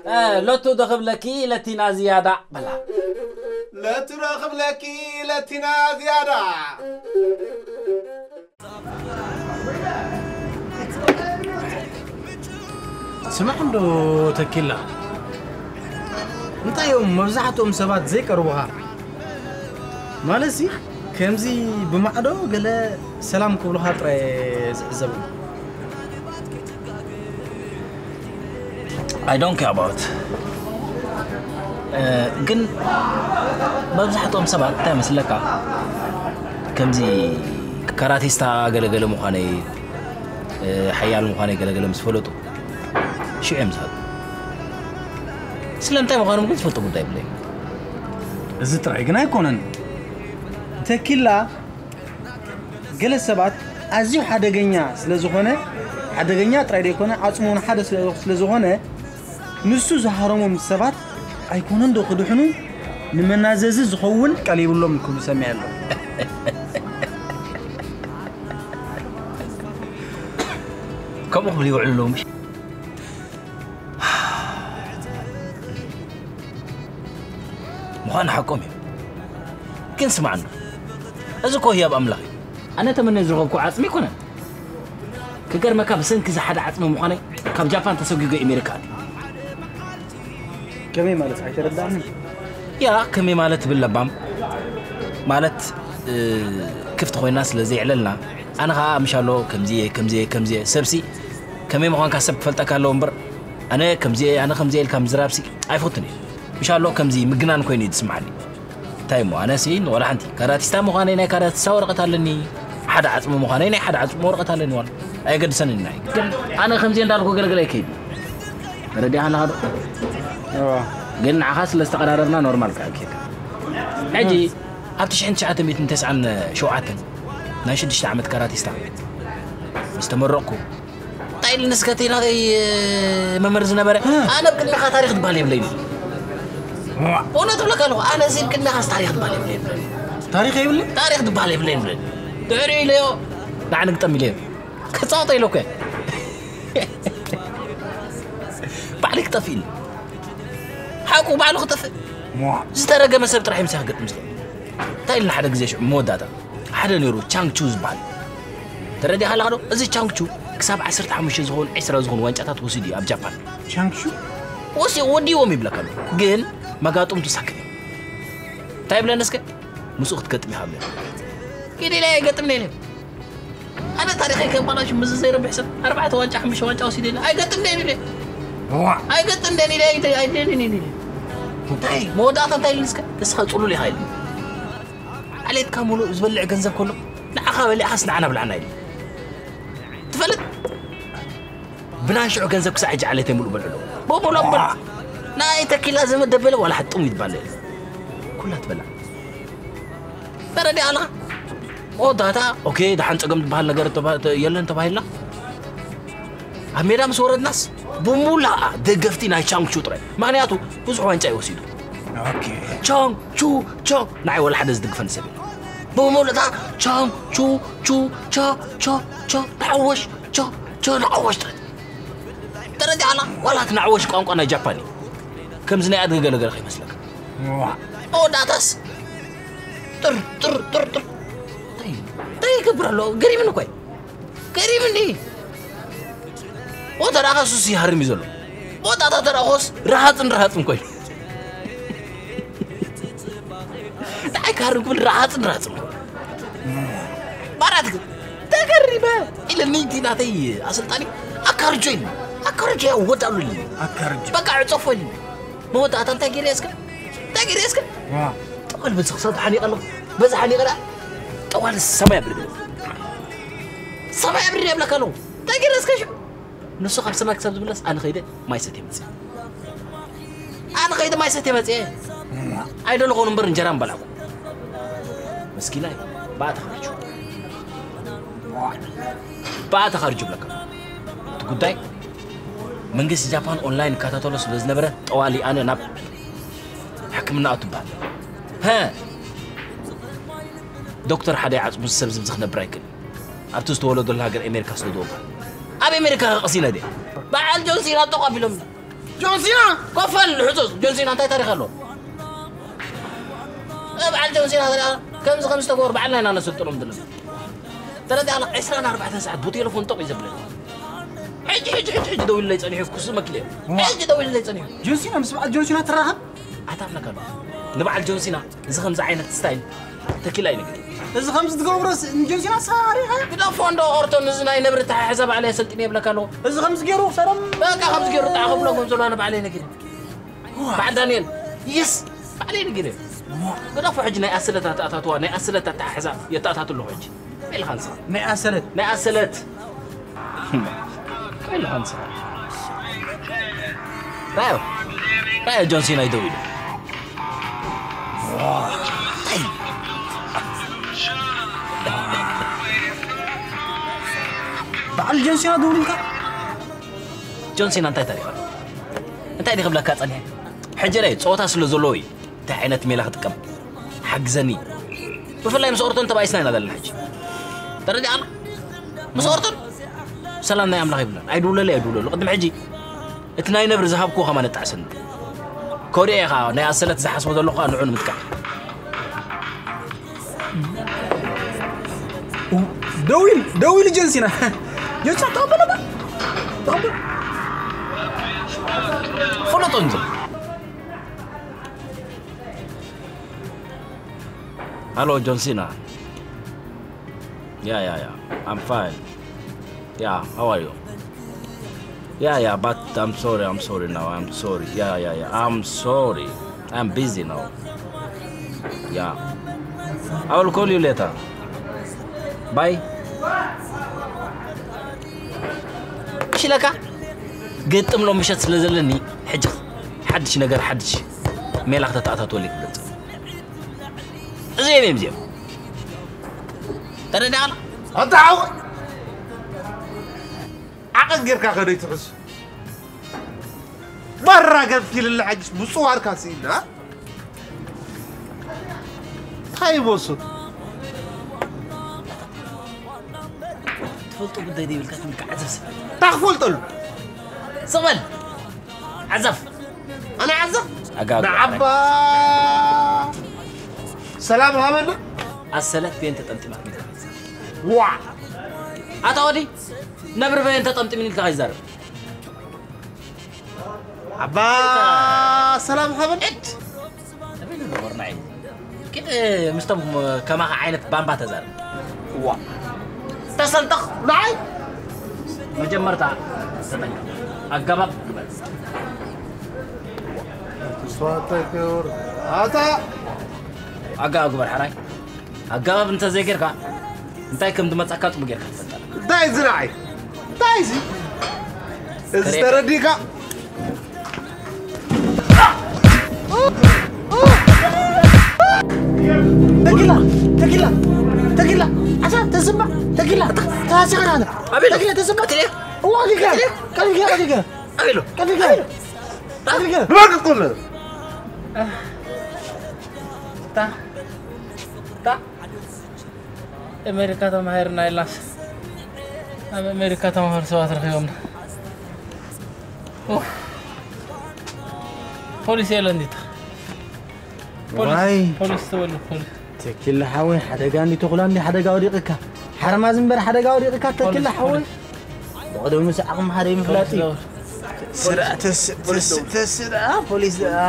እ፣ ሎቱ ደኽብለኪ ለቲና ዝያዳ በላ። ለቱ ረኽብለኪ ለቲና ዝያዳ። ስማዕ እንዶ ተኪላ፣ እንታይ እዮም መብዛሕትኦም ሰባት ዘይቀርቡኻ? ማለትሲ ከምዚ ብማዕዶ ገለ ሰላም ክብሉኻ ጥራይ ዝዕዘቡ። I don't care about፣ እ፣ ግን መብዛሕትኦም ሰባት እንታይ መስለካ፣ ከምዚ ካራቲስታ ገለገለ ምዃነይ፣ እ፣ ሓያል ምዃነይ ገለገለ ምስ ፈለጡ ሽዑ እዮም ዝሃዱ። ስለምንታይ ምዃኖም ግን ዝፈልጡ ጉዳይ የብለይን። እዚ ጥራይ ግን ኣይኮነን። ተኪላ፣ ገለ ሰባት ኣዝዩ ሓደገኛ ስለ ዝኾነ፣ ሓደገኛ ጥራይ ዘይኮነ፣ ዓጽሙ እውን ሓደ ስለ፣ ስለ ዝኾነ፣ ንሱ ዝሃረሞም ሰባት ኣይኮነን ዶ ክድሕኑ፣ ንመናዘዚ ዝኸውን ቀሊብሎም ክብሉ ሰሚዐ ኣለኹ። ከምኡ ክብሉ ይውዕሉ ኣለዉ። ምዃኑ ሓቆም እዩ። ግን ስማዕና፣ እዚ እኮ ህያብ ኣምላኽ እዩ። ኣነ ተመንየ ዝረኸብኩ ዓጽሚ ኣይኮነን። ክገርመካ፣ ብሰንኪ እዚ ሓደ ዓጽሚ ምዃነይ ካብ ጃፓን ተሰጒጎ ኣሜሪካ ኣትየ። ከመይ ማለት ኣይተረዳእንን። ያ፣ ከመይ ማለት ትብል ለባም? ማለት፣ እ፣ ክፍቲ ኮይና ስለ ዘየዕለልና፣ ኣነ ኸኣ ምሻሎ ከምዚ እየ፣ ከምዚ እየ፣ ከምዚ እየ። ሰብሲ ከመይ ምዃንካ ሰብ ክፈልጠካ ኣለዎ እምበር፣ ኣነ ከምዚ እየ፣ ኣነ ከምዚ እየ ኢልካ ምዝራብሲ ኣይፈቱን እየ። ምሻሎ ከምዚ ምግናን ኮይኑ እዩ ዝስምዓኒ። እንታይ እሞ፣ ኣነሲ ንቆልዓ ሓንቲ ካራቲስታ ምዃነይ ናይ ካራቲስታ ወረቐት ኣለኒ፣ ሓደ ዓጽሚ ምዃነይ ናይ ሓደ ዓጽሚ ወረቐት ኣለኒ። ዋላ ኣየገድሰንን ናይ። ግን ኣነ ከምዚ እንዳልኩ ገለገለ ኣይከይድ። ተረዲኣኻ ኣለኻ ዶ? እዋ። ግን ንዓኻ ስለ ዝተቐራረብና ኖርማል ከኣ ኬካ። ሕጂ ኣብ ትሽዓን ትሽዓተ ሚእትን ተስዓን ሸውዓተን ናይ ሽዱሽተ ዓመት ካራቲስታ ምስ ተመረቕኩ፣ እንታይ ኢሉ ንስከቲ ናተይ መምህር ዝነበረ፣ እ። ኣነ ኣብ ቅድሜኻ ታሪኽ ዝበሃል የብለይን። እዋ። እውነት እብለካ ኣለኹ፣ ኣነ እዚ ኣብ ቅድሜኻስ ታሪኽ ዝበሃል የብለይን። ታሪኽ የብለይን? ታሪኽ ዝበሃል የብለይን። ድሕሪኡ ኢለዮ፣ ንዓኒ ግጠም ኢለዮ። ክጻወቶ ኢለ እኮ እየ። ባዕለይ ክጠፍእ ኢለ። ሓቁ ባዕሉ ክጠፍእ። ሟ። ዝተረገመ ሰብ ጥራሕ እዩ ምሳይ ክገጥም ዝኽእል። እንታይ ኢልና ሓደ ግዜ ሽዑ መወዳእታ። ሓደ ነይሩ ቻንግ ቹ ዝበሃል። ተረዲእካ ኣለኻ ዶ? እዚ ቻንግ ቹ ክሳብ ዓሰርተ ሓሙሽተ ዝኸውን፣ ዕስራ ዝኸውን ዋንጫታት ወሲዱ እዩ ኣብ ጃፓን። ቻንግ ቹ? ወሲ-፣ ወዲዎም ይብለካ ኣሎ። ግን መጋጥምቱ ሳክት እዮም። እንታይ ይብለኒ እስከ? ምስኡ ክትገጥም ኢኻ ብለኒ። ኪድ ኢለ ኣይገጥምን ኢለ። ኣነ ታሪኸይ ከበላሹ ምስ ዘይረብሕ ሰብ ኣርባዕተ ዋንጫ፣ ሓሙሽተ ዋንጫ ወሲደ ኢለ ኣይገጥምን ኢለ። ዋ። ኣይገጥምን ኢለ፣ ኣይደ-፣ ኣይደልን ኢለ። እንታይ? መወዳእታ እንታይ ኢሉኒ እስከ? ንስኻ ጽሉል ኢኻ ኢሉኒ። ዓሌትካ ሙሉእ ዝበልዕ ገንዘብ ከሎ ንዓኻ በሊዕኻስ ንዓና ብልዓና ኢሉ። ትፈልጥ? ብናይ ሽዑ ገንዘብ ክሳዕ ሕጂ ዓሌተይ ሙሉእ በልዑ ኣለዉ። ብሙሉኦም በልዑ። ናይ ተኪላ ዘመድ ደበለ ዋላ ሓጥሙ ይትባለ የለ። ኩላ ትበልዕ። ተረዲኣና። መወዳእታ፣ ኦኬ፣ ደሓን ጸገም ዝበሃል ነገር ተባ-፣ ተ-፣ የለን ተባሂልና። ኣብ ሜዳ ምስ ወረድናስ፣ ብሙላኣ ደገፍቲ ናይ ቻንግ ቹ ጥራይ። ምኽንያቱ፣ ብዙሕ ዋንጫ እዩ ወሲዱ። ኦኬ። ቻንግ ቹ፣ ቻንግ፣ ንዓይ ወላ ሓደ ዝድግፈኒ ሰብ የለን። ብሙሉእታ ቻንግ ቹ፣ ቹ፣ ቻ፣ ቻ፣ ቻ፣ ንዓወሽ፣ ቻ፣ ቻ፣ ንዓወሽ ጥራይ። ተረዲኣና፣ ዋላ እቲ ንዓወሽ ቋንቋ ናይ ጃፓን እዩ። ከምዚ ናይ ኣድገ ገለገለ ከይመስለካ። ዋ። መወዳእታስ ጥር፣ ጥር፣ ጥር፣ ጥር። እንታይ፣ እንታይ ይገብር ኣሎ? ገሪምኒ እኮ እዩ። ገሪምኒ። ወተራኸ ሱስ ይሃርም እዩ ዘሎ። ወጣታ ተራኸስ ረሃፅን ረሃፅን ኮይኑ። ንዓይ ክሃርም ክብል ረሃፅን ረሃፅን ኮይኑ። ባራት ግን ተገሪመ ኢለኒ እቲ ናተይ ኣሰልጣኒ ኣካርጆ ኢሉ። ኣካርጆ ያወዳሉ ኢሉ። ኣካርጆ። በቃ ዕፀፎ ኢሉ። መወዳእታ እንታይ ገይረ እስከ? እንታይ ገይረ እስከ? ዋ። ጠዋል በዚ ክሳብ ሓኒቐ ኣለኹ። በዚ ሓኒቐ ደኣ ጠዋል ሰማይ ኣብርደ። ሰማይ ኣብርደ ይብለካ ኣለኹ። እንታይ ገይረ እስከ ሽዑ? ንሱ ካብ ሰማይ ክሳብ ዝምለስ ኣነ ኸይደ ማይ ሰትየ መፅየ። ኣነ ኸይደ ማይ ሰትየ መፅየ። ኣይደለኹን እምበር እንጀራ ምበላዕኩ። መስኪናይ፣ ብኣ ተኸርጁ። ብኣ ተኸርጁ ብለካ። እቲ ጉዳይ መንግስቲ ጃፓን ኦንላይን ይከታተሎ ስለ ዝነበረ ጠዋሊ ኣነ ናብ ሕክምና ኣቱ በሃል። ሀ! ዶክተር ሓደ ዓጽሙ ዝሰብስብ ዝኽነብር ኣይክእል። ኣብቲ ዝተወለደሉ ሃገር ኣሜሪካ ስደድዎ በሃል። ኣብ ኣሜሪካ ከቐሲነ ድየ? በዓል ጆን ሲና ጠቕ ኣቢሎም። ጆን ሲና? ኮፈል ሕጹጽ። ጆን ሲና እንታይ ታሪኽ ኣለዎ? እ፣ በዓል ጆን ሲና ታዲያ ከምዚ ከምዚ ተገበሩ በዓልና ኢና ነሰልጥኖም ድለን። ተረዲኣና ዕስራን ኣርባዕተን ሰዓት ብቴሌፎን ጠቕ እዩ ዘብለኒ። ሕጂ፣ ሕጂ፣ ሕጂ፣ ሕጂ ደዊሉለይ ጸኒሑ ክሱ መኪለ። ዋ። ሕጂ ደዊሉለይ ጸኒሑ። ጆን ሲና ምስ በዓል ጆን ሲና ትራኸብ? ኣታ ኣብለካ ኣሎ። ንበዓል ጆን ሲና እዚ ከምዚ ዓይነት ስታይል ተኪላ እዩ ነገር። እዚ ከምዚ ትገብሮስ ንጆን ሲና ሳሪ፣ እ? ግደፎ እንዶ ኦርቶን፣ እዚ ናይ ነብሪ ተሓሕዛ ባዕለይ ኣሰልጢነ ይብለካ ኣለኹ። እዚ ከምዚ ገይሩ ሰላም በቃ ከምዚ ገይሩ ጣዕ ከብሎ ከም ዘሎ ኣነ ባዕለይ ነጊረ። ዋ። በዓል ዳንኤል። የስ። ባዕለይ ነጊረ። ግደፎ ሕጂ ናይ ኣሰለት ኣተኣታትዋ፣ ናይ ኣሰለት ኣተሓሕዛ የተኣታቱ ኣለኹ ሕጂ። ኢልካ ንስኻ። ናይ ኣሰለት። ናይ ኣሰለት። ኢልካ ንስኻ። ራዮ። ራዮ ጆን ሲና ይደው ኢሉ። በዓል ጆን ሲና ደውልልካ? ጆን ሲና እንታይ ታሪኽ ኣሎ? እንታይ ድየ ክብለካ ጸኒሐ? ሕጂ ራዮ ጸወታ ስለ ዘለዎ እዩ። እንታይ ዓይነት ሜላ ክጥቀም? ሓግዘኒ። ብፍላይ ምስ ኦርቶን ተባኢስና ኢና ዘለና ሕጂ። ተረዲኣና? ምስ ኦርቶን ሰላም ናይ ኣምላኽ ይብለን። ኣይድውለለይ፣ ኣይድውለሉ። ቅድሚ ሕጂ እቲ ናይ ነብሪ ዝሃብክዎ ከማን ኣጣዕሰኒ። ከውዲኣ ኢኻ ናይ ኣሰለት ዝሓስቦ ዘለኹ ከኣ ንዑ ንምጥቃዕ። ደዊል፣ ደዊል ጀንሲና። ጀንሲና ተቐበለ ባ። ተቐበለ። ፍለጦ እንጂ። Hello, John Cena. Yeah, yeah, yeah. I'm fine. Yeah, how are you? Yeah, yeah, but I'm sorry, I'm sorry now, I'm sorry. Yeah, yeah, yeah, I'm sorry. I'm busy now. Yeah. I will call you later. Bye. ሽለካ ግጥም ሎም ምሸት ስለ ዘለኒ ሕጂ ሓድሽ ነገር ሓድሽ ሜላ ከተተኣታትወለይ ክገልጽ። እዚኦም እዮም እዚኦም። ተረዳእና? ኣታ ሓወይ! ዓቐን ጌርካ ከደይ ትሕዝ። ባራ ገንፊልላ ሕጅስ ምጽዋርካ ስኢና። እንታይ ይመስል? ትፈልጦ ጉዳይ ዘይብልካ ትምልካ ዓዘብ ሰብ። እንታይ ክፈልጠሉ? ስቕ በል። ዓዘብ። ኣነ ዓዘብ? ኣጋ-፣ ኣጋ-፣ ንዓባ ሰላም ሃበና። ኣሰለት በየን ተጠምጢማ ሚልካ ኸይዛረብ። ዋ! ኣታ ወዲ፣ ነብሪ በየን ተጠምጢም ኢልካ ኸይዛረብ። ኣባ ሰላም ሃበን። እድ! ኣበይ ዘሎ ወርናይ? ኪድ ምስቶም ከማኻ ዓይነት ባምባ ተዛረብ። ዋ። ተሰንጠኽ። ናይ? መጀመርታ ተጠንቀቕ። ኣገባብ ግበር። ተስፋ ተገብር። ኣታ። ኣገባብ ግበር፣ ሓራይ። ኣገባብ እንተዘይጌርካ፣ እንታይ ከም ዝመጻካ ጽቡቅ ጌርካ ትፈልጥ ኣለካ። እንታይ እዚ ንዓይ? እንታይ እዚ? እዚ ከሬ-፣ ተረዲእካ? ተኪላ፣ ተኪላ፣ ተኪላ፣ ኣታ ተሰማ፣ ተኪላ፣ ተሃሲኻ ናለ። ኣቤሎ። ተኪላ ተሰማ። ቀትልያ? እዋ፣ ቀትልያ። ቀትልያ። ቀትልያ፣ ቀትልያ፣ ቀትልያ። ኣቤሎ። ቀትልያ። ኣቤሎ። ቀትልያ። ንባክ እኮ ነው። ታ-፣ ታ-፣ ኣሜሪካ ተማሂርና ኢልናስ፣ ኣብ ኣሜሪካ ተማሃሩ ሰባት ረኺቦምና። ኡፍ። ፖሊስ የለ እንዲታ። ፖሊስ፣ ዋይ። ፖሊስ ተበሉ፣ ፖሊስ። ተኪላ ሓወይ፣ ሓደጋ እንዲ ተኹላ እንዲ ሓደጋ ወዲቕካ። ሓርማዝ እምበር ሓደጋ ወዲቕካ፣ ተኪላ ፖሊስ፣ ሓወይ። ፖሊስ። ብቕደሙ ሰዓኹም ሓደ ምፍላጥ እዩ። ፖሊስ ደውል። ስራ፣ ተስ-፣ ተስ-፣ ተስ-፣ ፖሊስ፣ አ፣